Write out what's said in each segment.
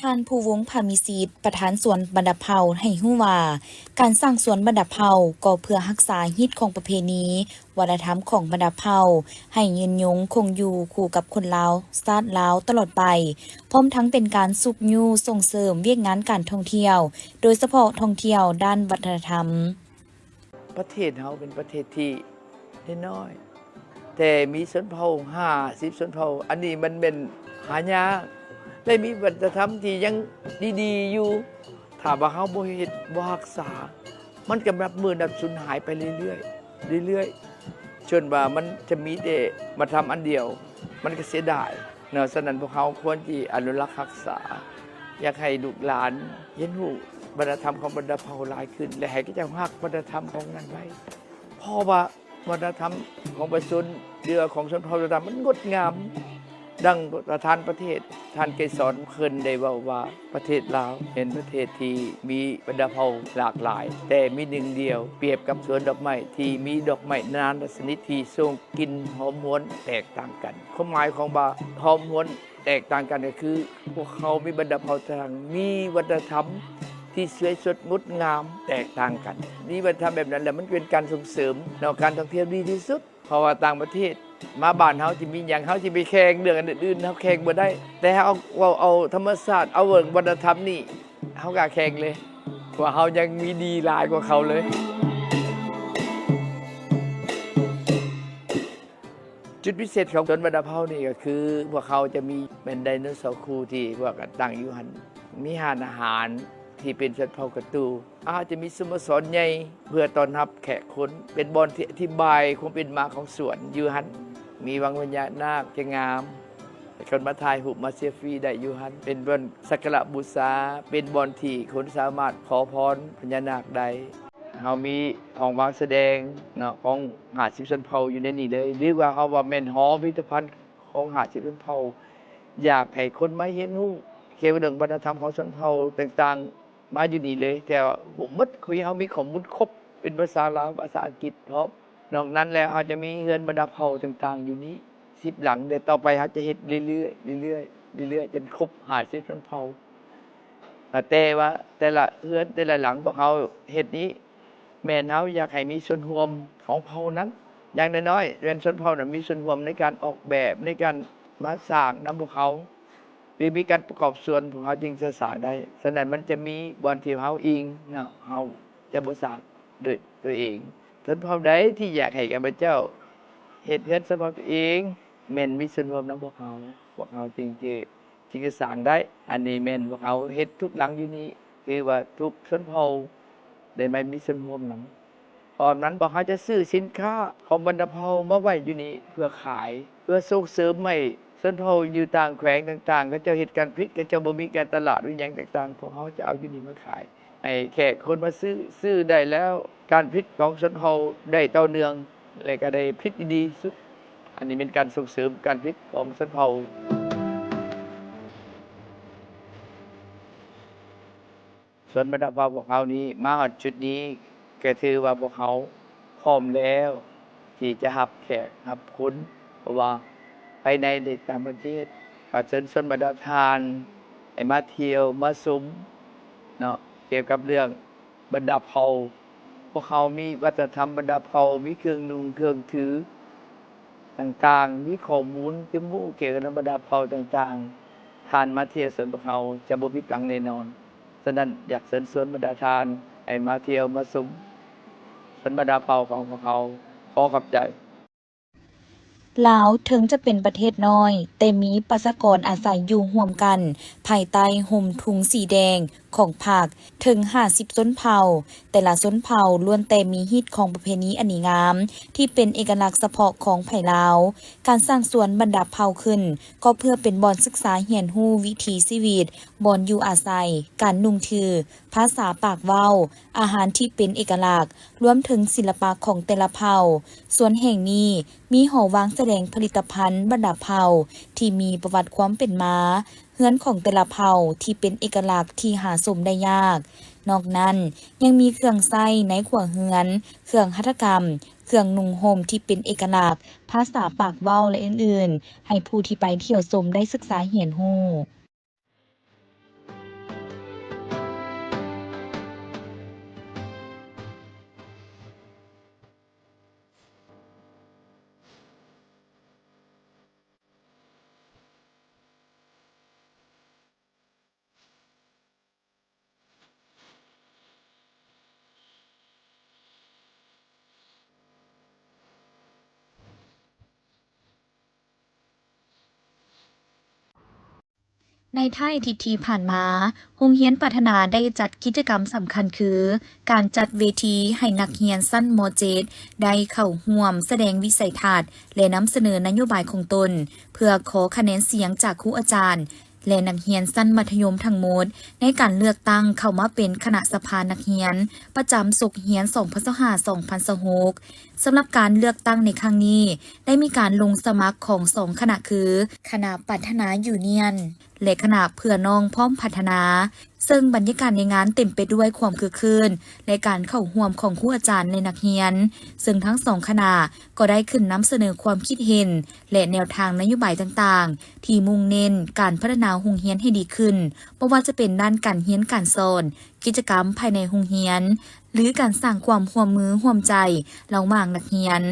ທ່ານ ພູວົງ ພາມີສິດ ປະທານສວນບັນດາເຜົ່າ ໃຫ້ຮູ້ວ່າ ການສ້າງສວນບັນດາເຜົ່າ ກໍເພື່ອຮັກສາຮີດຄອງປະເພນີ ວັດທະນະທຳຂອງບັນດາເຜົ່າ ໃຫ້ຍືນຍົງຄົງຢູ່ຄູ່ກັບຄົນລາວ ຊາດລາວຕະຫຼອດໄປ, ພ້ອມທັງເປັນການຊຸກຍູ້ສົ່ງເສີມວຽກງານການທ່ອງທ່ຽວ, ໂດຍສະເພາະທ່ອງທ່ຽວດ້ານວັດທະນະທຳ. ປະເທດເຮົາເປັນປະເທດທີ່ນ້ອຍໆ ແຕ່ມີຊົນເຜົ່າຫ້າສິບຊົນເຜົ່າ, ອັນນີ້ມັນແມ່ນຫາຍາກ ແລະ ມີວັດທະນະທຳທີ່ຍັງດີໆຢູ່. ຖ້າວ່າເຮົາບໍ່ເຮັດ ບໍ່ຮັກສາ ມັນກໍນັບມື້ນັບສູນຫາຍໄປເລື້ອຍໆ ເລື້ອຍໆ ຈົນວ່າມັນຈະມີແຕ່ວັດທະນະທຳອັນດຽວ, ມັນກໍເສຍດາຍເນາະ. ສະນັ້ນ ພວກເຮົາຄວນທີ່ອະນຸລັກຮັກສາ, ຢາກໃຫ້ລູກຫຼານຮຽນຮູ້ວັດທະນະທຳຂອງບັນດາເຜົ່າຫຼາຍຂຶ້ນ ແລະ ໃຫ້ເຂົາເຈົ້າຮັກວັດທະນະທຳຂອງນັ້ນໄວ້, ເພາະວ່າ ວັດທະນະທຳຂອງປະຊາຊົນ ຫຼືວ່າຂອງຊົນເຜົ່າຕ່າງໆ ມັນງົດງາມ. ດັ່ງປະທານປະເທດ ທ່ານໄກສອນ ເພິ່ນໄດ້ເວົ້າວ່າ ປະເທດລາວເປັນປະເທດທີ່ມີບັນດາເຜົ່າຫຼາກຫຼາຍ ແຕ່ມີໜຶ່ງດຽວ ປຽບກັບສວນດອກໄມ້ທີ່ມີດອກໄມ້ນານາຊະນິດທີ່ສົ່ງກິ່ນຫອມຫວນແຕກຕ່າງກັນ. ຄວາມໝາຍຂອງວ່າຫອມຫວນ ແຕກຕ່າງກັນກໍຄື ພວກເຮົາມີບັນດາເຜົ່າຕ່າງ ມີວັດທະນະທຳທີ່ສວຍສົດງົດງາມແຕກຕ່າງກັນ, ມີວັດທະນະທຳແບບນັ້ນແລ້ວ ມັນເປັນການສົ່ງເສີມເນາະ ການທ່ອງທ່ຽວດີທີ່ສຸດ. ເພາະວ່າຕ່າງປະເທດມາບ້ານເຮົາ ຊິມີຫຍັງ ເຮົາຊິໄປແຂ່ງເລື່ອງອັນອື່ນໆ ເຮົາແຂ່ງບໍ່ໄດ້, ແຕ່ເຮົາເວົ້າເອົາທຳມະຊາດ ເອົາເບິ່ງວັດທະນະທຳນີ້ ເຮົາກໍແຂ່ງເລີຍ ວ່າເຮົາຍັງມີດີຫຼາຍກວ່າເຂົາເລີຍ. ຈຸດພິເສດຂອງສວນບັນດາເຜົ່ານີ້ກໍຄື ພວກເຮົາຈະມີແມ່ນໄດໂນເສົາຄູ່ທີ່ພວກກັນຕັ້ງຢູ່ຫັ້ນ, ມີຮ້ານອາຫານທີ່ເປັນຊົນເຜົ່າກະຕູ, ອາດຈະມີສະໂມສອນໃຫຍ່ເພື່ອຕ້ອນຮັບແຂກຄົນ, ເປັນບ່ອນທີ່ອະທິບາຍຄວາມເປັນມາຂອງສວນຢູ່ຫັ້ນ, ມີວັງພະຍານາກທີ່ງາມ, ຄົນມາຖ່າຍຮູບມາເຊລຟີໄດ້ຢູ່ຫັ້ນ, ເປັນບ່ອນສັກກາລະບູຊາ, ເປັນບ່ອນທີ່ຄົນສາມາດຂໍພອນພະຍານາກໄດ້. ເຮົາມີຫ້ອງວາງສະແດງເນາະ ຂອງຫ້າສິບຊົນເຜົ່າຢູ່ໃນນີ້ເລີຍ ຫຼືວ່າເຮົາວ່າແມ່ນຫໍພິພິທະພັນຂອງຫ້າສິບຊົນເຜົ່າ. ຢາກໃຫ້ຄົນມາຮຽນຮູ້ກ່ຽວກັບເລື່ອງວັດທະນະທຳຂອງຊົນເຜົ່າຕ່າງໆ ມາຢູ່ນີ້ເລີຍ, ແຕ່ວ່າບໍ່ໝົດ, ຄືເຮົາມີຂໍ້ມູນຄົບເປັນພາສາລາວ, ພາສາອັງກິດພ້ອມ. ນອກນັ້ນແລ້ວ ເຮົາຈະມີເຮືອນບັນດາເຜົ່າຕ່າງໆຢູ່ນີ້ສິບຫຼັງ, ແລະ ຕໍ່ໄປເຮົາຈະເຮັດເລື້ອຍໆ ເລື້ອຍໆ ເລື້ອຍໆ ຈົນຄົບຫ້າສິບຊົນເຜົ່າ. ແຕ່ວ່າແຕ່ລະເຮືອນແຕ່ລະຫຼັງພວກເຮົາເຮັດນີ້ ແມ່ນເຮົາຢາກໃຫ້ມີສ່ວນຮ່ວມຂອງເຜົ່ານັ້ນ, ຢ່າງນ້ອຍໆ ແມ່ນຊົນເຜົ່ານັ້ນມີສ່ວນຮ່ວມໃນການອອກແບບ, ໃນການມາສ້າງນຳພວກເຮົາ ຫຼືມີການປະກອບສ່ວນ ພວກເຮົາຈຶ່ງຈະສ້າງໄດ້. ສະນັ້ນມັນຈະມີບ່ອນທີ່ເຮົາອີງເນາະ, ເຮົາຈະບໍ່ສ້າງໂດຍຕົວເອງ. ຊົນເຜົ່າໃດທີ່ຢາກໃຫ້ຂ້າພະເຈົ້າເຮັດເຮືອນສຳລັບຕົວເອງ ແມ່ນມີສ່ວນຮ່ວມນຳພວກເຮົາ, ພວກເຮົາຈຶ່ງຈະ ຈຶ່ງຈະສ້າງໄດ້. ອັນນີ້ແມ່ນພວກເຮົາເຮັດທຸກຫຼັງຢູ່ນີ້, ຄືວ່າທຸກຊົນເຜົ່າໄດ້ມາມີສ່ວນຮ່ວມນຳ. ພ້ອມນັ້ນ ພວກເຮົາຈະຊື້ສິນຄ້າຂອງບັນດາເຜົ່າມາໄວ້ຢູ່ນີ້ເພື່ອຂາຍ, ເພື່ອສົ່ງເສີມໃຫ້ຊົນເຜົ່າຢູ່ຕ່າງແຂວງຕ່າງໆ ເຂົາເຈົ້າເຮັດການຜະລິດ, ເຂົາເຈົ້າບໍ່ມີການຕະຫຼາດ ມີຫຍັງຕ່າງໆ, ພວກເຮົາຈະເອົາຢູ່ນີ້ມາຂາຍ ໃຫ້ແຂກຄົນມາຊື້, ຊື້ໄດ້ແລ້ວ ການຜະລິດຂອງຊົນເຜົ່າໄດ້ຕໍ່ເນື່ອງ ແລະ ກໍໄດ້ຜະລິດທີ່ດີທີ່ສຸດ. ອັນນີ້ເປັນການສົ່ງເສີມການຜະລິດຂອງຊົນເຜົ່າ. ສວນບັນດາເຜົ່າພວກເຮົານີ້ ມາຮອດຈຸດນີ້ ກໍຖືວ່າພວກເຮົາພ້ອມແລ້ວທີ່ຈະຮັບແຂກຮັບຄົນ, ເພາະວ່າພາຍໃນ ແລະ ຕ່າງປະເທດ ກໍເຊີນຊວນບັນດາທ່ານໃຫ້ມາທ່ຽວມາຊົມເນາະ ກ່ຽວກັບເລື່ອງ ບັນດາເຜົ່າ. ພວກເຮົາມີວັດທະນະທຳບັນດາເຜົ່າ, ມີເຄື່ອງນຸ່ງເຄື່ອງຖືຕ່າງໆ, ມີຂໍ້ມູນຄວາມຮູ້ກ່ຽວກັບບັນດາເຜົ່າຕ່າງໆ. ທ່ານມາທ່ຽວສວນພວກເຮົາຈະບໍ່ຜິດຫວັງແນ່ນອນ. ສະນັ້ນ ຢາກເຊີນຊວນບັນດາທ່ານໃຫ້ມາທ່ຽວມາຊົມສວນບັນດາເຜົ່າຂອງພວກເຮົາ. ຂໍຂອບໃຈ. ລາວເຖິງຈະເປັນປະເທດນ້ອຍ, ແຕ່ມີປະຊາກອນອາໄສຢູ່ຮ່ວມກັນ ພາຍໃຕ້ຮົ່ມທຸງສີແດງຂອງພັກເຖິງຫ້າສິບຊົນເຜົ່າ. ແຕ່ລະຊົນເຜົ່າລ້ວນແຕ່ມີຮີດຄອງປະເພນີອັນດີງາມ ທີ່ເປັນເອກະລັກສະເພາະຂອງໃຜລາວ. ການສ້າງສວນບັນດາເຜົ່າຂຶ້ນ ກໍເພື່ອເປັນບ່ອນສຶກສາຮຽນຮູ້ວິຖີຊີວິດ, ບ່ອນຢູ່ອາໄສ, ການນຸ່ງຖື, ພາສາປາກເວົ້າ, ອາຫານທີ່ເປັນເອກະລັກ, ລວມເຖິງສິລະປະຂອງແຕ່ລະເຜົ່າ. ສວນແຫ່ງນີ້ມີຫໍວາງສະແດງຜະລິດຕະພັນບັນດາເຜົ່າທີ່ມີປະຫວັດຄວາມເປັນມາ, ເຮືອນຂອງແຕ່ລະເຜົ່າທີ່ເປັນເອກະລັກທີ່ຫາຊົມໄດ້ຍາກ. ນອກນັ້ນ ຍັງມີເຄື່ອງໃຊ້ໃນຄົວເຮືອນ, ເຄື່ອງຫັດຖະກຳ, ເຄື່ອງນຸ່ງຫົ່ມທີ່ເປັນເອກະລັກ, ພາສາປາກເວົ້າ ແລະ ອື່ນໆ ໃຫ້ຜູ້ທີ່ໄປທ່ຽວຊົມໄດ້ສຶກສາຮຽນຮູ້. ໃນທ້າຍອາທິດທີ່ຜ່ານມາ, ໂຮງຮຽນປາຖະໜາໄດ້ຈັດກິດຈະກຳສຳຄັນຄື ການຈັດເວທີໃຫ້ນັກຮຽນຊັ້ນ ມ.ເຈັດ ໄດ້ເຂົ້າຮ່ວມສະແດງວິໄສທັດ ແລະ ນຳສະເໜີນະໂຍບາຍຂອງຕົນ ເພື່ອຂໍຄະແນນສຽງຈາກຄູອາຈານ ແລະ ນັກຮຽນຊັ້ນມັດທະຍົມທັງໝົດ ໃນການເລືອກຕັ້ງເຂົ້າມາເປັນຄະນະສະພານັກຮຽນ ປະຈຳສົກຮຽນ ສອງພັນຊາວຫ້າ ສອງພັນຊາວຫົກ. ສຳລັບການເລືອກຕັ້ງໃນຄັ້ງນີ້ ໄດ້ມີການລົງສະໝັກຂອງສອງຄະນະຄື ຄະນະປາຖະໜາຢູນຽນ ແລະ ຄະນະເພື່ອນ້ອງພ້ອມພັດທະນາ, ເຊິ່ງບັນຍາກາດໃນງານເຕັມໄປດ້ວຍຄວາມຄຶກຄື້ນ ແລະ ການເຂົ້າຮ່ວມຂອງຄູອາຈານ ແລະ ນັກຮຽນ, ເຊິ່ງທັງສອງຄະນະກໍໄດ້ຂຶ້ນນຳສະເໜີຄວາມຄິດເຫັນ ແລະ ແນວທາງນະໂຍບາຍຕ່າງໆ ທີ່ມຸ່ງເນັ້ນການພັດທະນາໂຮງຮຽນໃຫ້ດີຂຶ້ນ, ບໍ່ວ່າຈະເປັນດ້ານການຮຽນການສອນ, ກິດຈະກຳພາຍໃນໂຮງຮຽນ ຫຼື ການສ້າງຄວາມຮ່ວມມືຮ່ວມໃຈລະຫວ່າງນັກຮຽນ.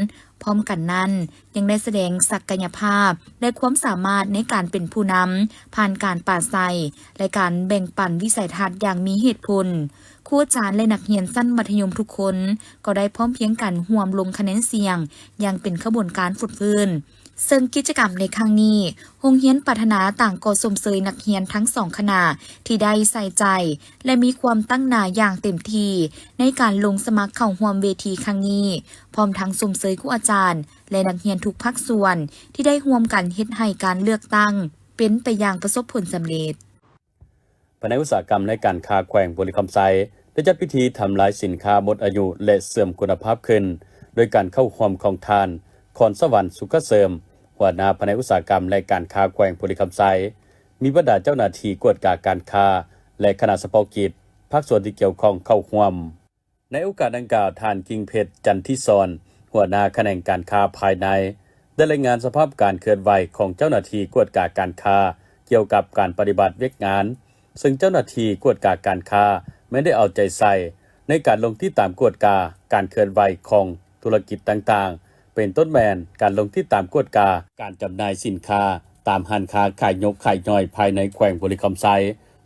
ພ້ອມກັນນັ້ນ, ຍັງໄດ້ສະແດງສັກກະຍະພາບ ແລະ ຄວາມສາມາດໃນການເປັນຜູ້ນຳ ຜ່ານການປາໄສ ແລະ ການແບ່ງປັນວິໄສທັດຢ່າງມີເຫດຜົນ. ຄູອາຈານ ແລະ ນັກຮຽນຊັ້ນມັດທະຍົມທຸກຄົນ ກໍໄດ້ພ້ອມພຽງກັນຮ່ວມລົງຄະແນນສຽງຢ່າງເປັນຂະບວນການຟົດຟື້ນ. ເຊິ່ງກິດຈະກຳໃນຄັ້ງນີ້, ໂຮງຮຽນປາຖະໜາຕ່າງກໍຊົມເຊີຍນັກຮຽນທັງສອງຄະນະທີ່ໄດ້ໃສ່ໃຈ ແລະ ມີຄວາມຕັ້ງໜ້າຢ່າງເຕັມທີ່ໃນການລົງສະໝັກເຂົ້າຮ່ວມເວທີຄັ້ງນີ້, ພ້ອມທັງຊົມເຊີຍຄູອາຈານ ແລະ ນັກຮຽນທຸກພາກສ່ວນທີ່ໄດ້ຮ່ວມກັນເຮັດໃຫ້ການເລືອກຕັ້ງເປັນໄປຢ່າງປະສົບຜົນສຳເລັດ. ພະແນກອຸດສາຫະກຳ ແລະ ການຄ້າແຂວງບໍລິຄຳໄຊ ໄດ້ຈັດພິທີທຳລາຍສິນຄ້າໝົດອາຍຸ ແລະ ເສື່ອມຄຸນນະພາບຂຶ້ນ ໂດຍການເຂົ້າຮ່ວມຂອງທ່ານ ຄອນສະຫວັນ ສຸກກະເສີມ ຫົວໜ້າພະແນກອຸດສາຫະກຳ ແລະ ການຄ້າແຂວງບໍລິຄຳໄຊ, ມີບັນດາເຈົ້າໜ້າທີ່ກວດກາການຄ້າ ແລະ ຄະນະສະເພາະກິດ ພາກສ່ວນທີ່ກ່ຽວຂ້ອງເຂົ້າຮ່ວມ. ໃນໂອກາດດັ່ງກ່າວ, ທ່ານ ກິ່ງເພັດ ຈັນທິສອນ ຫົວໜ້າຂະແໜງການຄ້າພາຍໃນ ໄດ້ລາຍງານສະພາບການເຄື່ອນໄຫວຂອງເຈົ້າໜ້າທີ່ກວດກາການຄ້າ ກ່ຽວກັບການປະຕິບັດວຽກງານ, ເຊິ່ງເຈົ້າໜ້າທີ່ກວດກາການຄ້າແມ່ນໄດ້ເອົາໃຈໃສ່ໃນການລົງຕິດຕາມກວດກາການເຄື່ອນໄຫວຂອງທຸລະກິດຕ່າງໆ, ເປັນຕົ້ນແມ່ນການລົງຕິດຕາມກວດກາການຈຳໜ່າຍສິນຄ້າຕາມຮ້ານຄ້າຂາຍຍົກຂາຍຍ່ອຍພາຍໃນແຂວງບໍລິຄຳໄຊ,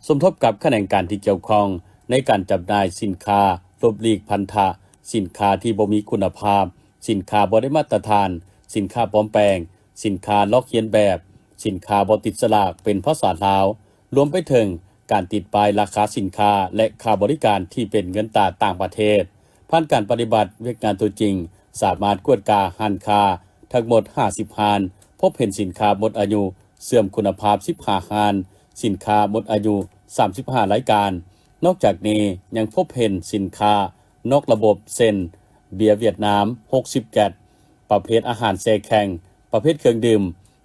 ສົມທົບກັບຂະແໜງການທີ່ກ່ຽວຂ້ອງໃນການຈຳໜ່າຍສິນຄ້າ, ຫຼົບຫຼີກພັນທະ, ສິນຄ້າທີ່ບໍ່ມີຄຸນນະພາບ, ສິນຄ້າບໍ່ໄດ້ມາດຕະຖານ, ສິນຄ້າປອມແປງ, ສິນຄ້າລອກລຽນແບບ, ສິນຄ້າບໍ່ຕິດສະຫຼາກເປັນພາສາລາວ, ລວມໄປເຖິງການຕິດປ້າຍລາຄາສິນຄ້າ ແລະ ຄ່າບໍລິການທີ່ເປັນເງິນຕາຕ່າງປະເທດ. ຜ່ານການປະຕິບັດວຽກງານຕົວຈິງ, ສາມາດກວດກາຮ້ານຄ້າທັງໝົດຫ້າສິບຮ້ານ, ພົບເຫັນສິນຄ້າໝົດອາຍຸ ເສື່ອມຄຸນນະພາບສິບຫ້າຮ້ານ, ສິນຄ້າໝົດອາຍຸສາມສິບຫ້າລາຍການ. ນອກຈາກນີ້ຍັງພົບເຫັນສິນຄ້ານອກລະບົບ ເຊັ່ນ ເບຍຫວຽດນາມຫົກສິບແກັດ, ປະເພດອາຫານແຊ່ແຂງ, ປະເພດເຄື່ອງດື່ມ,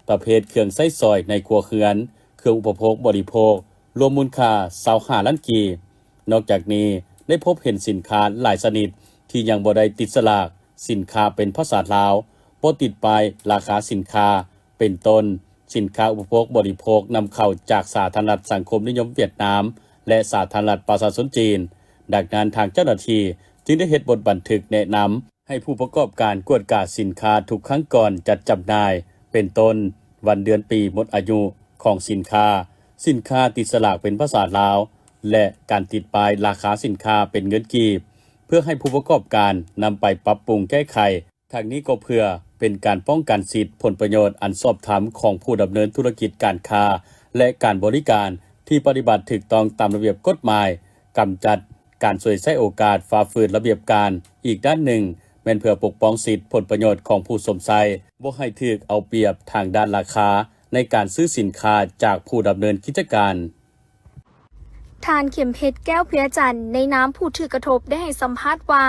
ປະເພດເຄື່ອງໃຊ້ສອຍໃນຄົວເຮືອນ, ເຄື່ອງອຸປະໂພກບໍລິໂພກ, ລວມມູນຄ່າຊາວຫ້າລ້ານກີບ. ນອກຈາກນີ້ໄດ້ພົບເຫັນສິນຄ້າຫຼາຍຊະນິດທີ່ຍັງບໍ່ໄດ້ຕິດສະຫຼາກສິນຄ້າເປັນພາສາລາວ, ບໍ່ຕິດປ້າຍລາຄາສິນຄ້າ, ເປັນຕົ້ນ ສິນຄ້າອຸປະໂພກບໍລິໂພກນຳເຂົ້າຈາກສາທາລະນະລັດສັງຄົມນິຍົມຫວຽດນາມ ແລະ ສາທາລະນະລັດປະຊາຊົນຈີນ. ດັ່ງນັ້ນ, ທາງເຈົ້າໜ້າທີ່ຈຶ່ງໄດ້ເຮັດບົດບັນທຶກແນະນຳໃຫ້ຜູ້ປະກອບການກວດກາສິນຄ້າທຸກຄັ້ງກ່ອນຈັດຈຳໜ່າຍ, ເປັນຕົ້ນ ວັນເດືອນປີໝົດອາຍຸຂອງສິນຄ້າ, ສິນຄ້າຕິດສະຫຼາກເປັນພາສາລາວ ແລະ ການຕິດປ້າຍລາຄາສິນຄ້າເປັນເງິນກີບ, ເພື່ອໃຫ້ຜູ້ປະກອບການນຳໄປປັບປຸງແກ້ໄຂ. ທັງນີ້ກໍເພື່ອເປັນການປ້ອງກັນສິດຜົນປະໂຫຍດອັນຊອບທຳຂອງຜູ້ດຳເນີນທຸລະກິດການຄ້າ ແລະ ການບໍລິການທີ່ປະຕິບັດຖືກຕ້ອງຕາມລະບຽບກົດໝາຍ, ກຳຈັດການສວຍໃຊ້ໂອກາດຝ່າຝືນລະບຽບການ. ອີກດ້ານໜຶ່ງ ແມ່ນເພື່ອປົກປ້ອງສິດຜົນປະໂຫຍດຂອງຜູ້ຊົມໃຊ້, ບໍ່ໃຫ້ຖືກເອົາປຽບທາງດ້ານລາຄາໃນການຊື້ສິນຄ້າຈາກຜູ້ດຳເນີນກິດຈະການ. ທ່ານ ເຂັມເພັດ ແກ້ວເພັຍຈັນ ໃນນາມຜູ້ຖືກກະທົບ ໄດ້ໃຫ້ສຳພາດວ່າ,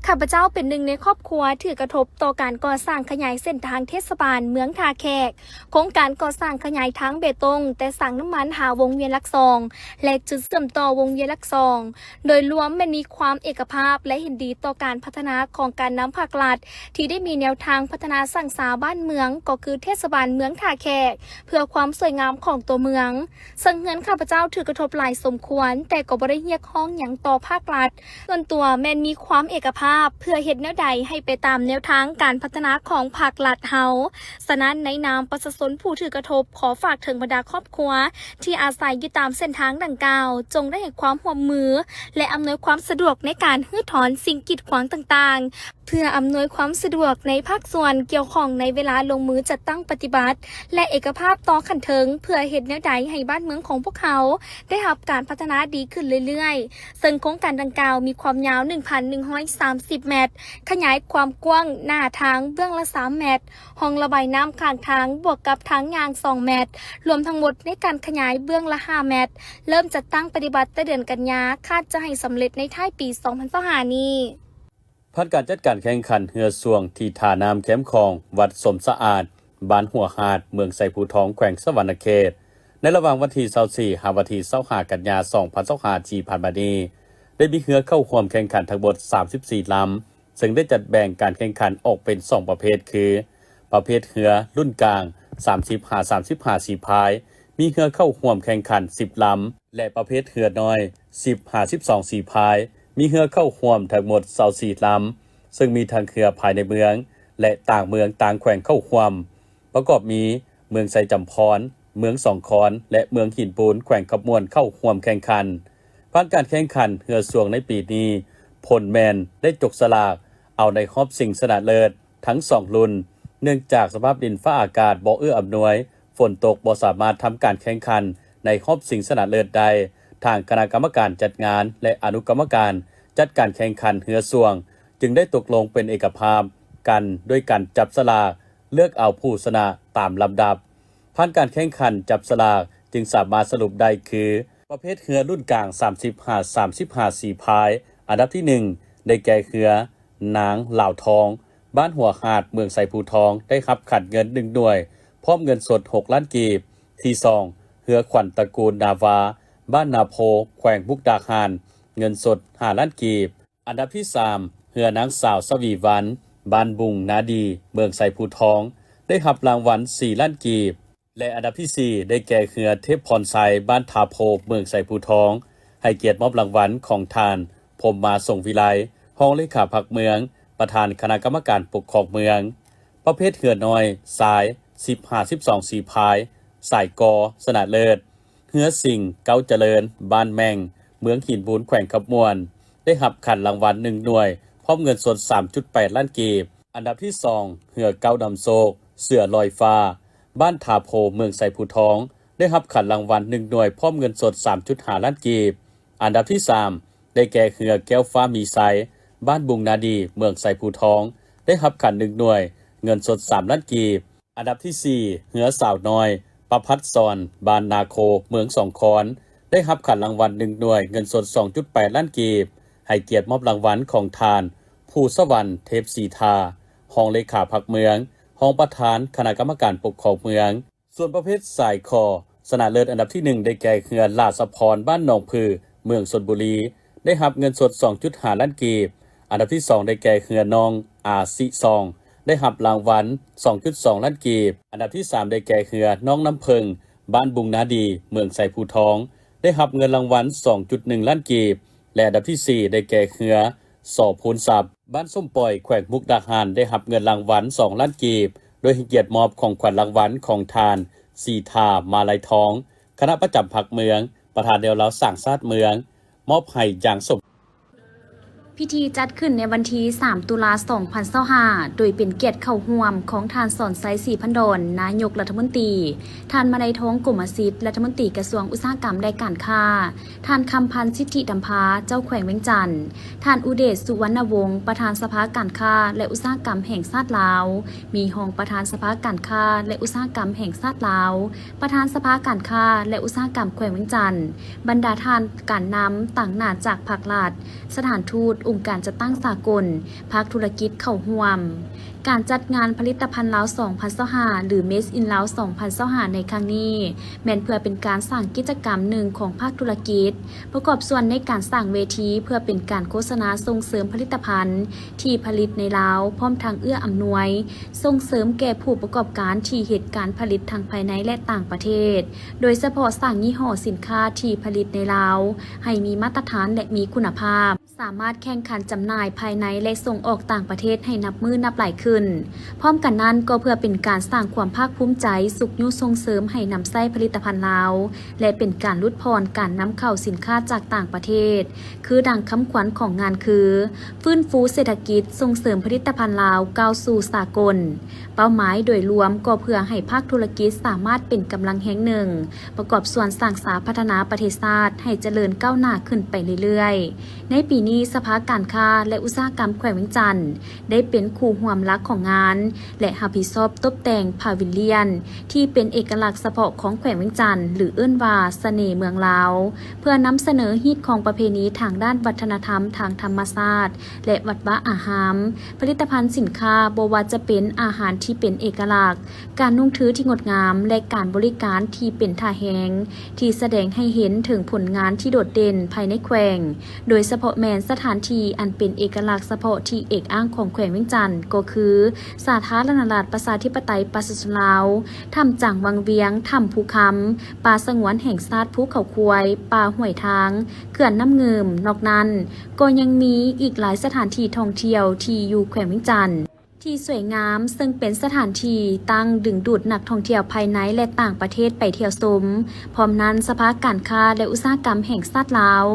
ຂ້າພະເຈົ້າເປັນໜຶ່ງໃນຄອບຄົວຖືກກະທົບຕໍ່ການກໍ່ສ້າງຂະຫຍາຍເສັ້ນທາງເທດສະບານເມືອງທ່າແຂກ, ໂຄງການກໍ່ສ້າງຂະຫຍາຍທາງເບຕົງແຕ່ສາງນ້ຳມັນຫາວົງວຽນຫຼັກສອງ ແລະ ຈຸດເຊື່ອມຕໍ່ວົງວຽນຫຼັກສອງ. ໂດຍລວມແມ່ນມີຄວາມເອກະພາບ ແລະ ເຫັນດີຕໍ່ການພັດທະນາຂອງການນຳພາກລັດ ທີ່ໄດ້ມີແນວທາງພັດທະນາສ້າງສາບ້ານເມືອງ, ກໍຄືເທດສະບານເມືອງທ່າແຂກ ເພື່ອຄວາມສວຍງາມຂອງຕົວເມືອງ. ເຊິ່ງເຮືອນຂ້າພະເຈົ້າຖືກກະທົບຫຼາຍສົມຄ ຄວນ, ແຕ່ກໍບໍ່ໄດ້ຮຽກຮ້ອງຫຍັງຕໍ່ພາກລັດ. ສ່ວນຕົວແມ່ນມີຄວາມເອກະພາບ ເພື່ອເຮັດແນວໃດໃຫ້ໄປຕາມແນວທາງການພັດທະນາຂອງພາກລັດເຮົາ. ສະນັ້ນ, ໃນນາມປະຊາຊົນຜູ້ຖືກກະທົບ, ຂໍຝາກເຖິງບັນດາຄອບຄົວທີ່ອາໄສຢູ່ຕາມເສັ້ນທາງດັ່ງກ່າວ, ຈົ່ງໄດ້ໃຫ້ຄວາມຮ່ວມມື ແລະ ອຳນວຍຄວາມສະດວກໃນການຮື້ຖອນສິ່ງກີດຂວາງຕ່າງໆ, ເພື່ອອຳນວຍຄວາມສະດວກໃນພາກສ່ວນກ່ຽວຂ້ອງໃນເວລາລົງມືຈັດຕັ້ງປະຕິບັດ ແລະ ເອກະພາບຕໍ່ຂັ້ນເທິງ ເພື່ອເຮັດແນວໃດໃຫ້ບ້ານເມືອງຂອງພວກເຮົາໄດ້ຮັບການພັດທະນາດີຂຶ້ນເລື້ອຍໆ. ເຊິ່ງໂຄງການດັ່ງກ່າວມີຄວາມຍາວໜຶ່ງພັນໜຶ່ງຮ້ອຍສາມສິບແມັດ, ຂະຫຍາຍຄວາມກວ້າງໜ້າທາງເບື້ອງລະສາມແມັດ, ຮ່ອງລະບາຍນ້ຳຂ້າງທາງບວກກັບທາງຍ່າງສອງແມັດ, ລວມທັງໝົດໃນການຂະຫຍາຍເບື້ອງລະຫ້າແມັດ, ເລີ່ມຈັດຕັ້ງປະຕິບັດແຕ່ເດືອນກັນຍາ, ຄາດຈະໃຫ້ສຳເລັດໃນທ້າຍປີສອງພັນຊາວຫ້ານີ້. ຜ່ານການຈັດການແຂ່ງຂັນເຮືອຊ່ວງທີ່ທ່ານ້ຳແຄມຂອງ ວັດສົມສະອາດ, ບ້ານຫົວຫາດ, ເມືອງໄຊພູທອງ, ແຂວງສະຫວັນນະເຂດ, ໃນລະຫວ່າງວັນທີຊາວສີ່ ຫາວັນທີຊາວຫ້າ ກັນຍາ ສອງພັນຊາວຫ້າ ທີ່ຜ່ານມານີ້, ໄດ້ມີເຮືອເຂົ້າຮ່ວມແຂ່ງຂັນທັງໝົດສາມສິບສີ່ລຳ, ເຊິ່ງໄດ້ຈັດແບ່ງການແຂ່ງຂັນອອກເປັນສອງປະເພດ ຄື ປະເພດເຮືອລຸ້ນກາງ ສາມສິບ ຫາ ສາມສິບຫ້າ ສີພາຍ, ມີເຮືອເຂົ້າຮ່ວມແຂ່ງຂັນສິບລຳ ແລະ ປະເພດເຮືອນ້ອຍ ສິບ ຫາ ສິບສອງ ສີພາຍ, ມີເຮືອເຂົ້າຮ່ວມທັງໝົດຊາວສີ່ລຳ, ເຊິ່ງມີທັງເຮືອພາຍໃນເມືອງ ແລະ ຕ່າງເມືອງຕ່າງແຂວງເຂົ້າຮ່ວມ, ປະກອບມີ ເມືອງໄຊຈຳພອນ, ເມືອງສອງຄອນ ແລະ ເມືອງຫີນບູນ ແຂວງຄຳມ່ວນ ເຂົ້າຮ່ວມແຂ່ງຂັນ. ຜ່ານການແຂ່ງຂັນເຮືອຊ່ວງໃນປີນີ້, ຜົນແມ່ນໄດ້ຈົກສະຫຼາກເອົາໃນຮອບຊິງຊະນະເລີດທັງສອງລຸ້ນ, ເນື່ອງຈາກສະພາບດິນຟ້າອາກາດບໍ່ເອື້ອອຳນວຍ, ຝົນຕົກບໍ່ສາມາດທຳການແຂ່ງຂັນໃນຮອບຊິງຊະນະເລີດໄດ້. ທາງຄະນະກຳມະການຈັດງານ ແລະ ອະນຸກຳມະການຈັດການແຂ່ງຂັນເຮືອຊ່ວງ ຈຶ່ງໄດ້ຕົກລົງເປັນເອກະພາບກັນດ້ວຍການຈັບສະຫຼາກ ເລືອກເອົາຜູ້ຊະນະຕາມລຳດັບ. ຜ່ານການແຂ່ງຂັນຈັບສະຫຼາກຈຶ່ງສາມາດສະຫຼຸບໄດ້ຄື ປະເພດເຮືອລຸ້ນກາງ ສາມສິບ ຫາ ສາມສິບຫ້າ ສີພາຍ, ອັນດັບທີໜຶ່ງ ໄດ້ແກ່ເຮືອນາງລາວທອງ, ບ້ານຫົວຫາດ, ເມືອງໄຊພູທອງ, ໄດ້ຮັບຂັນເງິນໜຶ່ງໜ່ວຍ ພ້ອມເງິນສົດຫົກລ້ານກີບ. ທີສອງ ເຮືອຂວັນຕະກູນນາວາ, ບ້ານນາໂພ, ແຂວງມຸກດາຫານ, ເງິນສົດຫ້າລ້ານກີບ. ອັນດັບທີສາມ ເຮືອນາງສາວສະຫວີວັນ, ບ້ານບຸງນາດີ, ເມືອງໄຊພູທອງ, ໄດ້ຮັບລາງວັນສີ່ລ້ານກີບ ແລະ ອັນດັບທີສີ່ ໄດ້ແກ່ເຮືອເທບພອນໄຊ, ບ້ານທ່າໂພ, ເມືອງໄຊພູທອງ, ໃຫ້ກຽດມອບລາງວັນຂອງທ່ານ ພົມມາ ສົງວິໄລ, ຮອງເລຂາພັກເມືອງ, ປະທານຄະນະກຳມະການປົກຄອງເມືອງ. ປະເພດເຮືອນ້ອຍຊາຍ ສິບ ຫາ ສິບສອງ ສີພາຍ, ສາຍກໍຊະນະເລີດ. ເຮືອສິງ ເກົ້າຈະເລີນ, ບ້ານແມ່ງ, ເມືອງຫີນບູນ, ແຂວງຄຳມ່ວນ, ໄດ້ຮັບຂັນລາງວັນໜຶ່ງໜ່ວຍ ພ້ອມເງິນສົດສາມຈຸດແປດລ້ານກີບ. ອັນດັບທີສອງ ເຮືອເກົ້ານຳໂຊກ, ເສືອລອຍຟ້າ, ບ້ານທ່າໂພ, ເມືອງໄຊພູທອງ, ໄດ້ຮັບຂັນລາງວັນໜຶ່ງໜ່ວຍ ພ້ອມເງິນສົດສາມຈຸດຫ້າລ້ານກີບ. ອັນດັບທີສາມ ໄດ້ແກ່ເຮືອແກ້ວຟ້າມີໄຊ, ບ້ານບຸງນາດີ, ເມືອງໄຊພູທອງ, ໄດ້ຮັບຂັນໜຶ່ງໜ່ວຍ ເງິນສົດສາມລ້ານກີບ. ອັນດັບທີສີ່ ເຮືອສາວນ້ອຍ ປະພັດສອນ, ບ້ານນາໂຄ, ເມືອງສອງຄອນ, ໄດ້ຮັບຂັນລາງວັນໜຶ່ງໜ່ວຍ ເງິນສົດສອງຈຸດແປດລ້ານກີບ, ໃຫ້ກຽດມອບລາງວັນຂອງທ່ານ ພູສະຫວັນ ເທບສີທາ, ຮອງເລຂາພັກເມືອງ, ຮອງປະທານຄະນະກຳມະການປົກຄອງເມືອງ. ສ່ວນປະເພດຊາຍຂໍ ຊະນະເລີດອັນດັບທີໜຶ່ງ ໄດ້ແກ່ເຮືອລາຊະພອນ, ບ້ານໜອງຜື, ເມືອງຊົນບູລີ, ໄດ້ຮັບເງິນສົດສອງຈຸດຫ້າລ້ານກີບ. ອັນດັບທີສອງ ໄດ້ແກ່ເຮືອນ້ອງ ອາຊິຊອງ, ໄດ້ຮັບລາງວັນສອງຈຸດສອງລ້ານກີບ. ອັນດັບທີສາມ ໄດ້ແກ່ເຮືອນ້ອງນ້ຳເຜິ້ງ, ບ້ານບຸງນາດີ, ເມືອງໄຊພູທອງ, ໄດ້ຮັບເງິນລາງວັນສອງຈຸດໜຶ່ງລ້ານກີບ ແລະ ອັນດັບທີສີ່ ໄດ້ແກ່ເຮືອ ສໍພູນຊັບ, ບ້ານສົ້ມປ່ອຍ, ແຂວງມຸກດາຫານ, ໄດ້ຮັບເງິນລາງວັນສອງລ້ານກີບ, ໂດຍໃຫ້ກຽດມອບຂອງຂວັນລາງວັນຂອງທ່ານ ສີທາ ມາໄລທອງ, ຄະນະປະຈຳພັກເມືອງ, ປະທານແນວລາວສ້າງຊາດເມືອງ, ມອບໃຫ້ຢ່າງສົມ ພິທີຈັດຂຶ້ນໃນວັນທີສາມ ຕຸລາ ສອງພັນຊາວຫ້າ ໂດຍເປັນກຽດເຂົ້າຮ່ວມຂອງທ່ານ ສອນໄຊ ສີພັນດອນ ນາຍົກລັດຖະມົນຕີ, ທ່ານ ມາໄລທອງ ກົມມະສິດ ລັດຖະມົນຕີກະຊວງອຸດສາຫະກຳ ແລະ ການຄ້າ, ທ່ານ ຄຳພັນ ສິດທິດຳພາ ເຈົ້າແຂວງວຽງຈັນ, ທ່ານ ອຸເດດ ສຸວັນນະວົງ ປະທານສະພາການຄ້າ ແລະ ອຸດສາຫະກຳແຫ່ງຊາດລາວ, ມີຮອງປະທານສະພາການຄ້າ ແລະ ອຸດສາຫະກຳແຫ່ງຊາດລາວ, ປະທານສະພາການຄ້າ ແລະ ອຸດສາຫະກຳແຂວງວຽງຈັນ, ບັນດາທ່ານການນຳຕາງໜ້າຈາກພາກລັດ, ສະຖານທູດ, ອົງການຈັດຕັ້ງສາກົນ, ພາກທຸລະກິດເຂົ້າຮ່ວມ. ການຈັດງານຜະລິດຕະພັນລາວສອງພັນຊາວຫ້າ ຫຼື Made in Laos ສອງພັນຊາວຫ້າ ໃນຄັ້ງນີ້ ແມ່ນເພື່ອເປັນການສ້າງກິດຈະກຳໜຶ່ງຂອງພາກທຸລະກິດ, ປະກອບສ່ວນໃນການສ້າງເວທີເພື່ອເປັນການໂຄສະນາສົ່ງເສີມຜະລິດຕະພັນທີ່ຜະລິດໃນລາວ, ພ້ອມທັງເອື້ອອຳນວຍສົ່ງເສີມແກ່ຜູ້ປະກອບການທີ່ເຮັດການຜະລິດທັງພາຍໃນ ແລະ ຕ່າງປະເທດ, ໂດຍສະເພາະສ້າງຍີ່ຫໍ້ສິນຄ້າທີ່ຜະລິດໃນລາວໃຫ້ມີມາດຕະຖານ ແລະ ມີຄຸນນະພາບ, ສາມາດແຂ່ງຂັນຈຳໜ່າຍພາຍໃນ ແລະ ສົ່ງອອກຕ່າງປະເທດໃຫ້ນັບມື້ນັບຫຼາຍຂຶ້ນ. ພ້ອມກັນນັ້ນກໍເພື່ອເປັນການສ້າງຄວາມພາກພູມໃຈ, ຊຸກຍູ້ສົ່ງເສີມໃຫ້ນຳໃຊ້ຜະລິດຕະພັນລາວ ແລະ ເປັນການຫຼຸດຜ່ອນການນຳເຂົ້າສິນຄ້າຈາກຕ່າງປະເທດ, ຄືດັ່ງຄຳຂວັນຂອງງານຄື ຟື້ນຟູເສດຖະກິດ, ສົ່ງເສີມຜະລິດຕະພັນລາວກ້າວສູ່ສາກົນ. ເປົ້າໝາຍໂດຍລວມກໍເພື່ອໃຫ້ພາກທຸລະກິດສາມາດເປັນກຳລັງແຮງໜຶ່ງ ປະກອບສ່ວນສ້າງສາພັດທະນາປະເທດຊາດໃຫ້ຈະເລີນກ້າວໜ້າຂຶ້ນໄປເລື້ອຍໆ. ໃນປີນີ້ ສະພາການຄ້າ ແລະ ອຸດສາຫະກຳແຂວງວຽງຈັນ ໄດ້ເປັນຄູ່ຮ່ວມຫຼັກຂອງງານ ແລະ ຮັບຜິດຊອບຕົບແຕ່ງພາວິລຽນ ທີ່ເປັນເອກະລັກສະເພາະຂອງແຂວງວຽງຈັນ ຫຼື ເອີ້ນວ່າສະເໜ່ເມືອງລາວ, ເພື່ອນຳສະເໜີຮີດຄອງປະເພນີທາງດ້ານວັດທະນະທຳ, ທາງທຳມະຊາດ ແລະ ວັດວາອາຮາມ, ຜະລິດຕະພັນສິນຄ້າ, ບໍ່ວ່າຈະເປັນອາຫານທີ່ເປັນເອກະລັກ, ການນຸ່ງຖືທີ່ງົດງາມ ແລະ ການບໍລິການທີ່ເປັນທ່າແຮງ ທີ່ສະແດງໃຫ້ເຫັນເຖິງຜົນງານທີ່ໂດດເດັ່ນພາຍໃນແຂວງ, ໂດຍສະເພາະແມ່ນສະຖານທີ່ອັນເປັນເອກະລັກສະເພາະທີ່ເອກອ້າງຂອງແຂວງວຽງຈັນ ກໍຄື ສາທາລະນະລັດປະຊາທິປະໄຕປະຊາຊົນລາວ, ຖ້ຳຈາງວັງວຽງ, ຖ້ຳພູຄຳ, ປ່າສະຫງວນແຫ່ງຊາດພູເຂົາຄວາຍ, ປ່າຫ້ວຍທາງ, ເຂື່ອນນ້ຳງື່ມ. ນອກນັ້ນ, ກໍຍັງມີອີກຫຼາຍສະຖານທີ່ທ່ອງທ່ຽວທີ່ຢູ່ແຂວງວຽງຈັນ ທີ່ສວຍງາມ, ເຊິ່ງເປັນສະຖານທີ່ຕັ້ງດຶງດູດນັກທ່ອງທ່ຽວພາຍໃນ ແລະ ຕ່າງປະເທດໄປທ່ຽວຊົມ. ພ້ອມນັ້ນ, ສະພາການຄ້າ ແລະ ອຸດສາຫະກຳແຫ່ງຊາດລາວ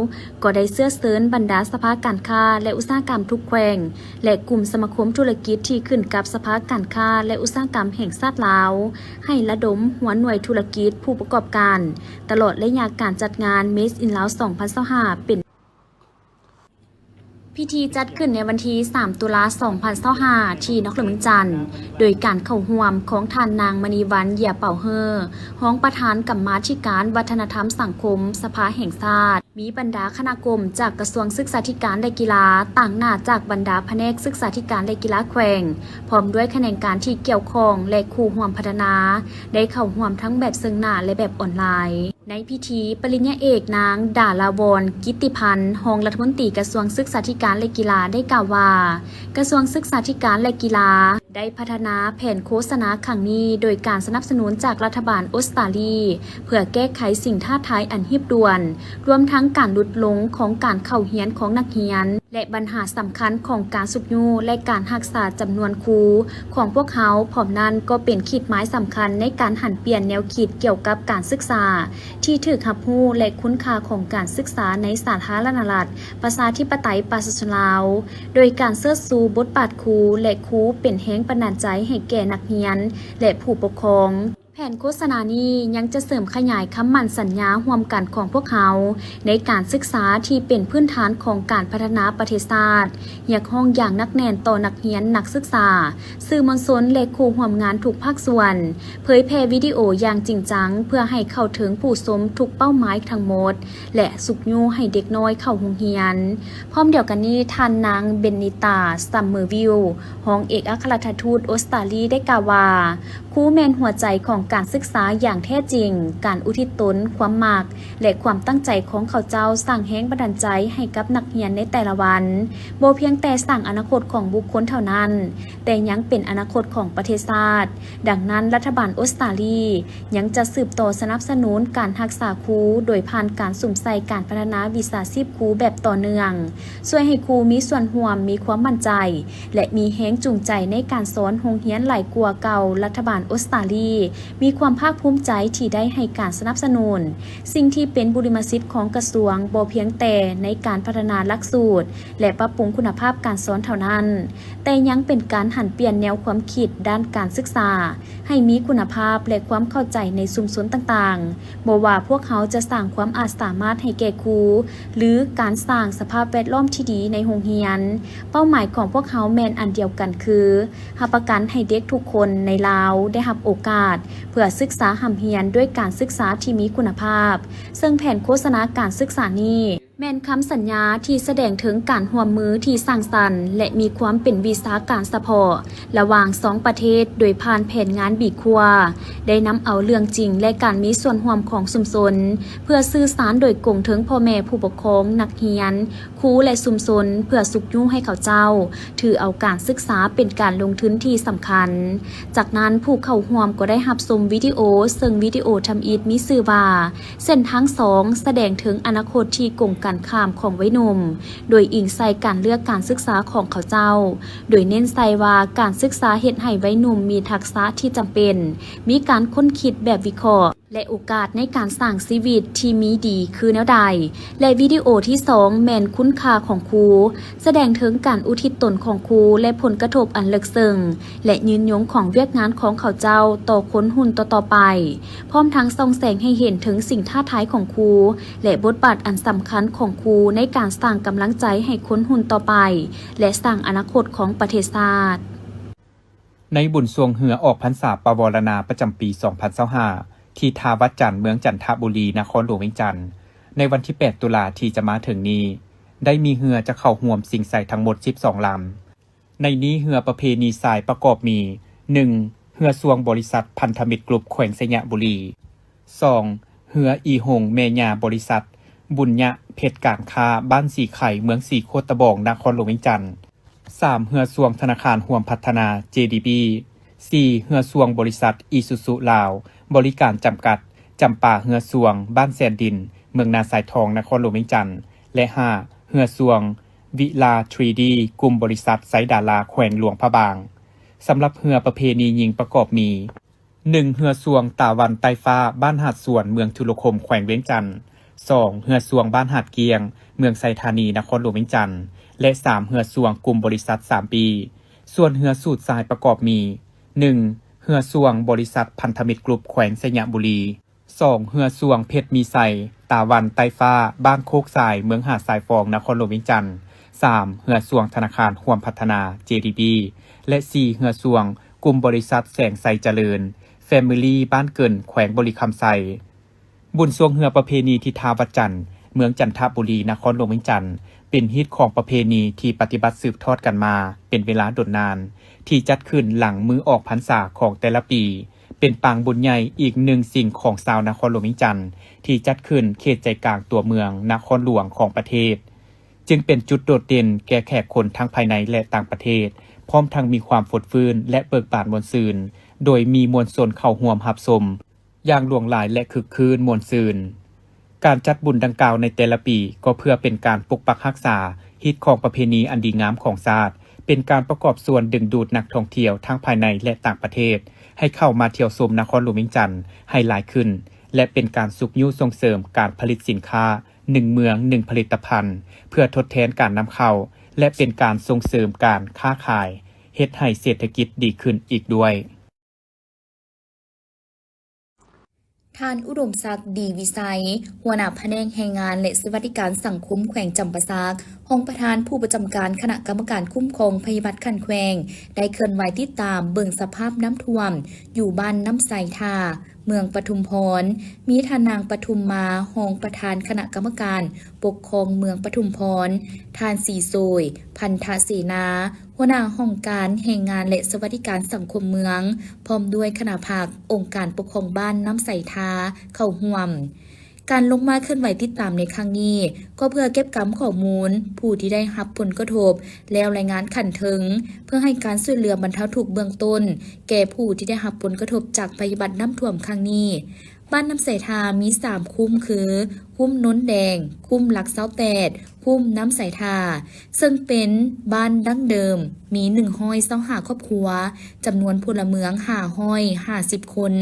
ກໍໄດ້ເຊື້ອເຊີນບັນດາສະພາການຄ້າ ແລະ ອຸດສາຫະກຳທຸກແຂວງ ແລະ ກຸ່ມສະມາຄົມທຸລະກິດທີ່ຂຶ້ນກັບສະພາການຄ້າ ແລະ ອຸດສາຫະກຳແຫ່ງຊາດລາວ ໃຫ້ລະດົມຫົວໜ່ວຍທຸລະກິດ, ຜູ້ປະກອບການ ຕະຫຼອດໄລຍະການຈັດງານ Made in Laos ສອງພັນຊາວຫ້າ ເປັນ ພິທີຈັດຂຶ້ນໃນວັນທີສາມ ຕຸລາ ສອງພັນຊາວຫ້າ ທີ່ນະຄອນຫຼວງວຽງຈັນ ໂດຍການເຂົ້າຮ່ວມຂອງທ່ານນາງ ມະນີວັນ ເຢຍເປົາເຮີ ຮອງປະທານກຳມາທິການວັດທະນະທຳສັງຄົມສະພາແຫ່ງຊາດ, ມີບັນດາຄະນະກົມຈາກກະຊວງສຶກສາທິການ ແລະ ກິລາ, ຕາງໜ້າຈາກບັນດາພະແນກສຶກສາທິການ ແລະ ກິລາແຂວງ, ພ້ອມດ້ວຍຂະແໜງການທີ່ກ່ຽວຂ້ອງ ແລະ ຄູ່ຮ່ວມພັດທະນາ ໄດ້ເຂົ້າຮ່ວມທັງແບບເຊິ່ງໜ້າ ແລະ ແບບອອນລາຍ. ໃນພິທີ, ປະລິນຍາເອກ ນາງ ດາລາວອນ ກິດຕິພັນ ຮອງລັດຖະມົນຕີກະຊວງສຶກສາທິການ ແລະ ກິລາ ໄດ້ກ່າວວ່າ ກະຊວງສຶກສາທິການ ແລະ ກິລາ ໄດ້ພັດທະນາແຜນໂຄສະນາຄັ້ງນີ້ ໂດຍການສະໜັບສະໜູນຈາກລັດຖະບານອົດສະຕາລີ ເພື່ອແກ້ໄຂສິ່ງທ້າທາຍອັນຮີບດ່ວນ, ລວມທັງການຫຼຸດລົງຂອງການເຂົ້າຮຽນຂອງນັກຮຽນ ແລະ ບັນຫາສຳຄັນຂອງການຊຸກຍູ້ ແລະ ການຮັກສາຈຳນວນຄູຂອງພວກເຮົາ. ພ້ອມນັ້ນກໍເປັນຂີດໝາຍສຳຄັນໃນການຫັນປ່ຽນແນວຄິດກ່ຽວກັບການສຶກສາທີ່ຖືກຮັບຮູ້ ແລະ ຄຸນຄ່າຂອງການສຶກສາໃນສາທາລະນະລັດ ປະຊາທິປະໄຕປະຊາຊົນລາວ, ໂດຍການເຊີດຊູບົດບາດຄູ ແລະ ຄູເປັນແຮງບັນດານໃຈໃຫ້ແກ່ນັກຮຽນ ແລະ ຜູ້ປົກຄອງ. ແຜນໂຄສະນານີ້ຍັງຈະເສີມຂະຫຍາຍຄຳໝັ້ນສັນຍາຮ່ວມກັນຂອງພວກເຮົາ ໃນການສຶກສາທີ່ເປັນພື້ນຖານຂອງການພັດທະນາປະເທດຊາດ, ຮຽກຮ້ອງຢ່າງໜັກແໜ້ນຕໍ່ນັກຮຽນ, ນັກສຶກສາ, ສື່ມວນຊົນ ແລະ ຄູ່ຮ່ວມງານທຸກພາກສ່ວນ, ເຜີຍແຜ່ວິດີໂອຢ່າງຈິງຈັງ ເພື່ອໃຫ້ເຂົ້າເຖິງຜູ້ຊົມທຸກເປົ້າໝາຍທັງໝົດ ແລະ ຊຸກຍູ້ໃຫ້ເດັກນ້ອຍເຂົ້າໂຮງຮຽນ. ພ້ອມດຽວກັນນີ້, ທ່ານນາງ ເບນນິຕາ ຊັມເມີວິວ ຮອງເອກອັກຄະລັດຖະທູດອົດສະຕາລີ ໄດ້ກ່າວວ່າ, ຄູແມ່ນຫົວໃຈຂອງການສຶກສາຢ່າງແທ້ຈິງ. ການອຸທິດຕົນ, ຄວາມມັກ ແລະ ຄວາມຕັ້ງໃຈຂອງເຂົາເຈົ້າສ້າງແຮງບັນດານໃຈໃຫ້ກັບນັກຮຽນໃນແຕ່ລະວັນ, ບໍ່ພຽງແຕ່ສ້າງອະນາຄົດຂອງບຸກຄົນເທົ່ານັ້ນ, ແຕ່ຍັງເປັນອະນາຄົດຂອງປະເທດຊາດ. ດັ່ງນັ້ນ, ລັດຖະບານອົດສະຕາລີຍັງຈະສືບຕໍ່ສະໜັບສະໜູນການຮັກສາຄູ ໂດຍຜ່ານການສຸມໃສ່ການພັດທະນາວິຊາຊີບຄູແບບຕໍ່ເນື່ອງ, ຊ່ວຍໃຫ້ຄູມີສ່ວນຮ່ວມ, ມີຄວາມໝັ້ນໃຈ ແລະ ມີແຮງຈູງໃຈໃນການສອນ. ໂຮງຮຽນຫຼາຍກວ່າເກົ່າລັດຖະບານອົດສະຕາລີ ມີຄວາມພາກພູມໃຈທີ່ໄດ້ໃຫ້ການສະໜັບສະໜູນສິ່ງທີ່ເປັນບຸລິມະສິດຂອງກະຊວງ, ບໍ່ພຽງແຕ່ໃນການພັດທະນາຫຼັກສູດ ແລະ ປັບປຸງຄຸນນະພາບການສອນເທົ່ານັ້ນ, ແຕ່ຍັງເປັນການຫັນປ່ຽນແນວຄວາມຄິດດ້ານການສຶກສາໃຫ້ມີຄຸນນະພາບ ແລະ ຄວາມເຂົ້າໃຈໃນຊຸມຊົນຕ່າງໆ, ບໍ່ວ່າພວກເຮົາຈະສ້າງຄວາມອາດສາມາດໃຫ້ແກ່ຄູ ຫຼື ການສ້າງສະພາບແວດລ້ອມທີ່ດີໃນໂຮງຮຽນ. ເປົ້າໝາຍຂອງພວກເຮົາແມ່ນອັນດຽວກັນ ຄື ຮັບປະກັນໃຫ້ເດັກທຸກຄົນໃນລາວໄດ້ຮັບໂອກາດເພື່ອສຶກສາຮ່ຳຮຽນດ້ວຍການສຶກສາທີ່ມີຄຸນນະພາບ, ເຊິ່ງແຜນໂຄສະນາການສຶກສານີ້ ແມ່ນຄຳສັນຍາທີ່ສະແດງເຖິງການຮ່ວມມືທີ່ສ້າງສັນ ແລະ ມີຄວາມເປັນວິຊາການສະເພາະລະຫວ່າງສອງປະເທດ ໂດຍຜ່ານແຜນງານບີຄົວ ໄດ້ນຳເອົາເລື່ອງຈິງ ແລະ ການມີສ່ວນຮ່ວມຂອງຊຸມຊົນ ເພື່ອສື່ສານໂດຍກົງເຖິງພໍ່ແມ່ຜູ້ປົກຄອງ, ນັກຮຽນ, ຄູ ແລະ ຊຸມຊົນ ເພື່ອຊຸກຍູ້ໃຫ້ເຂົາເຈົ້າຖືເອົາການສຶກສາເປັນການລົງທຶນທີ່ສຳຄັນ. ຈາກນັ້ນ ຜູ້ເຂົ້າຮ່ວມກໍໄດ້ຮັບຊົມວິດີໂອ, ເຊິ່ງວິດີໂອທຳອິດມີຊື່ວ່າ ເສັ້ນທາງສອງ ສະແດງເຖິງອະນາຄົດທີ່ກົງກັນຂ້າມຂອງໄວໜຸ່ມ, ໂດຍອີງໃສ່ການເລືອກການສຶກສາຂອງເຂົາເຈົ້າ, ໂດຍເນັ້ນໃສ່ວ່າການສຶກສາເຮັດໃຫ້ໄວໜຸ່ມມີທັກສະທີ່ຈຳເປັນ, ມີການຄົ້ນຄິດແບບວິເຄາະ ແລະ ໂອກາດໃນການສ້າງຊີວິດທີ່ມີດີຄືແນວໃດ ແລະ ວິດີໂອທີສອງ ແມ່ນຄຸນຄ່າຂອງຄູ, ສະແດງເຖິງການອຸທິດຕົນຂອງຄູ ແລະ ຜົນກະທົບອັນເລິກເຊິ່ງ ແລະ ຍືນຍົງຂອງວຽກງານຂອງເຂົາເຈົ້າຕໍ່ຄົນຮຸ່ນຕໍ່ໆໄປ, ພ້ອມທັງສ່ອງແສງໃຫ້ເຫັນເຖິງສິ່ງທ້າທາຍຂອງຄູ ແລະ ບົດບາດອັນສຳຄັນຂອງຄູໃນການສ້າງກຳລັງໃຈໃຫ້ຄົນຮຸ່ນຕໍ່ໄປ ແລະ ສ້າງອະນາຄົດຂອງປະເທດຊາດ. ໃນບຸນຊ່ວງເຮືອອອກພັນສາປະວໍລະນາປະຈຳປີສອງພັນຊາວຫ້າ ທີ່ທ່າວັດຈັນ ເມືອງຈັນທະບູລີ ນະຄອນຫຼວງວຽງຈັນ ໃນວັນທີແປດຕຸລາທີ່ຈະມາເຖິງນີ້ ໄດ້ມີເຮືອຈະເຂົ້າຮ່ວມຊິງໄຊທັງໝົດສິບສອງລຳ. ໃນນີ້ເຮືອປະເພນີຊາຍປະກອບມີ ໜຶ່ງ ເຮືອຊ່ວງບໍລິສັດພັນທະມິດກຣຸບ ແຂວງໄຊຍະບູລີ, ສອງ ເຮືອອີຫົງແມ່ຍ່າບໍລິສັດບຸນຍະເພັດການຄ້າ ບ້ານສີໄຄ ເມືອງສີໂຄດຕະບອງ ນະຄອນຫຼວງວຽງຈັນ, ສາມ ເຮືອຊ່ວງທະນາຄານຮ່ວມພັດທະນາ ເຈດີບີ, ສີ່ ເຮືອຊ່ວງບໍລິສັດອີຊູຊູລາວ ບໍລິການຈຳກັດ ຈຳປາເຮືອຊ່ວງ ບ້ານແສນດິນ ເມືອງນາຊາຍທອງ ນະຄອນຫຼວງວຽງຈັນ ແລະ ຫ້າ ເຮືອຊ່ວງວິລາທຣີດີ ກຸ່ມບໍລິສັດໄຊດາລາ ແຂວງຫຼວງພະບາງ. ສຳລັບເຮືອປະເພນີຍິງປະກອບມີ ໜຶ່ງ ເຮືອຊ່ວງຕາວັນໃຕ້ຟ້າ ບ້ານຫາດສວນ ເມືອງທຸລະຄົມ ແຂວງວຽງຈັນ, ສອງ ເຮືອຊ່ວງບ້ານຫາດກ້ຽງ ເມືອງໄຊທານີ ນະຄອນຫຼວງວຽງຈັນ ແລະ ສາມ ເຮືອຊ່ວງກຸ່ມບໍລິສັດສາມປີ. ສ່ວນເຮືອສູດຊາຍປະກອບມີ ໜຶ່ງ ເຮືອຊ່ວງບໍລິສັດພັນທະມິດກຣຸບ ແຂວງໄຊຍະບູລີ, ສອງ ເຮືອຊ່ວງເພັດມີໄຊ ຕາວັນໃຕ້ຟ້າ ບ້ານໂຄກຊາຍ ເມືອງຫາດຊາຍຟອງ ນະຄອນຫຼວງວຽງຈັນ, ສາມ ເຮືອຊ່ວງທະນາຄານຮ່ວມພັດທະນາ ເຈດີບີ ແລະ ສີ່ ເຮືອຊ່ວງກຸ່ມບໍລິສັດແສງໄຊຈະເລີນ ແຟມິລີ ບ້ານເກີນ ແຂວງບໍລິຄຳໄຊ. ບຸນຊ່ວງເຮືອປະເພນີທີ່ທ່າວັດຈັນ ເມືອງຈັນທະບູລີ ນະຄອນຫຼວງວຽງຈັນ ເປັນຮີດຄອງປະເພນີທີ່ປະຕິບັດສືບທອດກັນມາເປັນເວລາດົນນານ, ທີ່ຈັດຂຶ້ນຫຼັງມື້ອອກພັນສາຂອງແຕ່ລະປີ, ເປັນປາງບຸນໃຫຍ່ອີກໜຶ່ງສິ່ງຂອງຊາວນະຄອນຫຼວງວຽງຈັນ ທີ່ຈັດຂຶ້ນເຂດໃຈກາງຕົວເມືອງນະຄອນຫຼວງຂອງປະເທດ, ຈຶ່ງເປັນຈຸດໂດດເດັ່ນແກ່ແຂກຄົນທັງພາຍໃນ ແລະ ຕ່າງປະເທດ, ພ້ອມທັງມີຄວາມຟົດຟື້ນ ແລະ ເບີກບານມ່ວນຊື່ນ, ໂດຍມີມວນຊົນເຂົ້າຮ່ວມຮັບຊົມ ຢ່າງຫຼວງຫຼາຍ ແລະ ຄຶກຄື້ນມ່ວນຊື່ນ. ການຈັດບຸນດັ່ງກ່າວໃນແຕ່ລະປີ ກໍເພື່ອເປັນການປົກປັກຮັກສາຮີດຄອງປະເພນີອັນດີງາມຂອງຊາດ, ເປັນການປະກອບສ່ວນດຶງດູດນັກທ່ອງທ່ຽວທັງພາຍໃນ ແລະ ຕ່າງປະເທດ ໃຫ້ເຂົ້າມາທ່ຽວຊົມນະຄອນຫຼວງວຽງຈັນໃຫ້ຫຼາຍຂຶ້ນ ແລະ ເປັນການຊຸກຍູ້ສົ່ງເສີມການຜະລິດສິນຄ້າໜຶ່ງເມືອງໜຶ່ງຜະລິດຕະພັນ ເພື່ອທົດແທນການນຳເຂົ້າ ແລະ ເປັນການສົ່ງເສີມການຄ້າຂາຍ, ເຮັດໃຫ້ເສດຖະກິດດີຂຶ້ນອີກດ້ວຍ. ທ່ານ ອຸດົມສັກ ດີວິໄຊ ຫົວໜ້າພະແນກແຮງງານ ແລະ ສະຫວັດດິການສັງຄົມແຂວງຈຳປາສັກ, ຮອງປະທານຜູ້ປະຈຳການຄະນະກຳມະການຄຸ້ມຄອງໄພຍະບາດຂັ້ນແຂວງ ໄດ້ເຄື່ອນໄຫວຕິດຕາມເບິ່ງສະພາບນ້ຳຖ້ວມຢູ່ບ້ານນ້ຳໃສທ່າ ເມືອງປະທຸມພອນ, ມີທ່ານນາງ ປະທຸມມາ ຮອງປະທານຄະນະກຳມະການປົກຄອງເມືອງປະທຸມພອນ, ທ່ານ ສີໂສຍ ພັນທະເສນາ ຫົວໜ້າຫ້ອງການແຮງງານ ແລະ ສະຫວັດດິການສັງຄົມເມືອງ, ພ້ອມດ້ວຍຄະນະພັກ, ອົງການປົກຄອງບ້ານນ້ຳໃສທ່າ ເຂົ້າຮ່ວມ. ການລົງມາເຄື່ອນໄຫວຕິດຕາມໃນຄັ້ງນີ້ ກໍເພື່ອເກັບກຳຂໍ້ມູນຜູ້ທີ່ໄດ້ຮັບຜົນກະທົບ ແລ້ວລາຍງານຂັ້ນເທິງ ເພື່ອໃຫ້ການຊ່ວຍເຫຼືອບັນເທົາທຸກເບື້ອງຕົ້ນ ແກ່ຜູ້ທີ່ໄດ້ຮັບຜົນກະທົບຈາກໄພຍະບາດນ້ຳຖ້ວມຄັ້ງນີ້. ບ້ານນ້ຳໃສທ່າມີສາມຄຸ້ມຄື ຄຸ້ມໂນນແດງ, ຄຸ້ມຫຼັກຊາວແປດ, ຄຸ້ມນ້ຳໃສທ່າ ເຊິ່ງເປັນບ້ານດັ້ງເດີມ ມີໜຶ່ງຮ້ອຍຊາວຫ້າຄອບຄົວ, ຈຳນວນພົນລະເມືອງຫ້າຮ້ອຍຫ້າສິບຄົນ.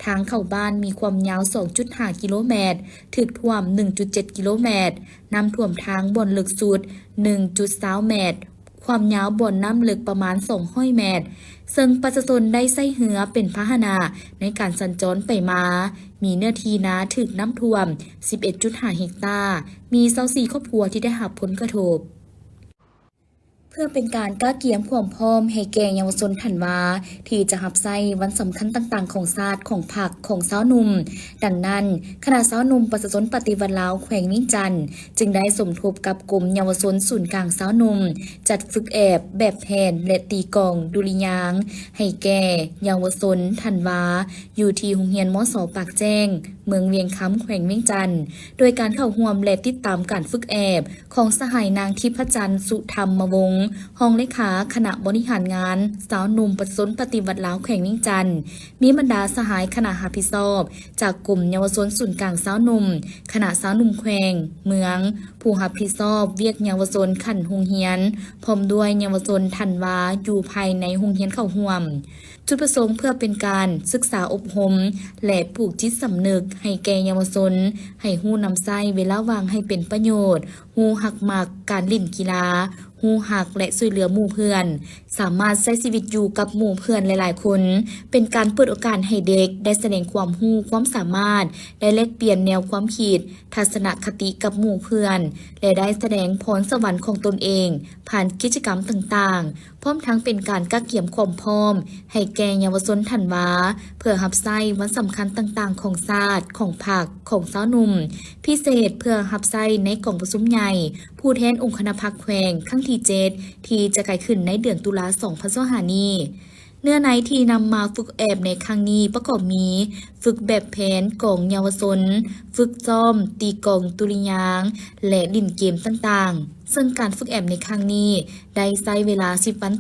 ທາງເຂົ້າບ້ານມີຄວາມຍາວສອງຈຸດຫ້າກິໂລແມັດ, ຖືກຖ້ວມໜຶ່ງຈຸດເຈັດກິໂລແມັດ, ນ້ຳຖ້ວມທາງບ່ອນເລິກສຸດໜຶ່ງຈຸດຊາວແມັດ, ຄວາມຍາວບ່ອນນ້ຳເລິກປະມານສອງຮ້ອຍແມັດ, ເຊິ່ງປະຊາຊົນໄດ້ໃຊ້ເຮືອເປັນພາຫະນະໃນການສັນຈອນໄປມາ. ມີເນື້ອທີ່ນາຖືກນ້ຳຖ້ວມສິບເອັດຈຸດຫ້າເຮັກຕາ, ມີຊາວສີ່ຄອບຄົວທີ່ໄດ້ຮັບຜົນກະທົບ. ເ ເພື່ອເປັນການກະກຽມຄວາມພ້ອມໃຫ້ແກ່ເຍົາວະຊົນທັນວາ ທີ່ຈະຮັບໃຊ້ວັນສຳຄັນຕ່າງໆຂອງຊາດ, ຂອງພັກ, ຂອງຊາວໜຸ່ມ. ດັ່ງນັ້ນ, ຄະນະຊາວໜຸ່ມປະຊາຊົນປະຕິວັດລາວແຂວງວຽງຈັນ ຈຶ່ງໄດ້ສົມທົບກັບກົມເຍົາວະຊົນສູນກາງຊາວໜຸ່ມ ຈັດຝຶກແອບແບບແຜນ ແລະ ຕີກອງດຸລິຍາງ ໃຫ້ແກ່ເຍົາວະຊົນທັນວາ ຢູ່ທີ່ໂຮງຮຽນ ມສ ປາກແຈ້ງ ເມືອງວຽງຄຳ ແຂວງວຽງຈັນ ໂດຍການເຂົ້າຮ່ວມ ແລະ ຕິດຕາມການຝຶກແອບ ຂອງສະຫາຍນາງທິບພະຈັນ ສຸທຳມະວົງ ຮອງເລຂາຄະນະບໍລິຫານງານຊາວໜຸ່ມປະຊາຊົນປະຕິວັດລາວແຂວງວຽງຈັນ, ມີບັນດາສະຫາຍຄະນະຮັບຜິດຊອບຈາກກົມເຍົາວະຊົນສູນກາງຊາວໜຸ່ມ, ຄະນະຊາວໜຸ່ມແຂວງ, ເມືອງ, ຜູ້ຮັບຜິດຊອບວຽກເຍົາວະຊົນຂັ້ນໂຮງຮຽນ, ພ້ອມດ້ວຍເຍົາວະຊົນທັນວາຢູ່ພາຍໃນໂຮງຮຽນເຂົ້າຮ່ວມ. ຈຸດປະສົງເພື່ອເປັນການສຶກສາອົບຮົມ ແລະ ປູກຈິດສຳນຶກໃຫ້ແກ່ເຍົາວະຊົນ ໃຫ້ຮູ້ນຳໃຊ້ເວລາວ່າງໃຫ້ເປັນປະໂຫຍດ, ຮູ້ຮັກມັກການຫຼິ້ນກິລາ, ຮູ້ຮັກ ແລະ ຊ່ວຍເຫຼືອໝູ່ເພື່ອນ, ສາມາດໃຊ້ຊີວິດຢູ່ກັບໝູ່ເພື່ອນຫຼາຍໆຄົນ, ເປັນການເປີດໂອກາດໃຫ້ເດັກໄດ້ສະແດງຄວາມຮູ້ຄວາມສາມາດ, ໄດ້ແລກປ່ຽນແນວຄວາມຄິດ, ທັດສະນະຄະຕິກັບໝູ່ເພື່ອນ ແລະ ໄດ້ສະແດງພອນສະຫວັນຂອງຕົນເອງ ຜ່ານກິດຈະກຳຕ່າງໆ, ພ້ອມທັງເປັນການກະກຽມຄວາມພ້ອມໃຫ້ແກ່ເຍົາວະຊົນທັນວາ ເພື່ອຮັບໃຊ້ວັນສຳຄັນຕ່າງໆຂອງຊາດ, ຂອງພັກ, ຂອງຊາວໜຸ່ມ, ພິເສດເພື່ອຮັບໃຊ້ໃນກອງປະຊຸມໃຫຍ່ຜູ້ແທນອົງຄະນະພັກແຂວງຄັ້ງທີເຈັດ ທີ່ຈະກາຍຂຶ້ນໃນເດືອນຕຸລາ ສອງພັນຊາວຫ້ານີ້. ເນື້ອໃນທີ່ນຳມາຝຶກແອບໃນຄັ້ງນີ້ປະກອບມີ ຝຶກແບບແຜນກອງເຍົາວະຊົນ, ຝຶກຊ້ອມຕີກອງດຸລິຍາງ ແລະ ຫຼິ້ນເກມຕ່າງໆ, ເຊິ່ງການຝຶກແອບໃນຄັ້ງນີ້ໄດ້ໃຊ້ເວລາສິບວັນ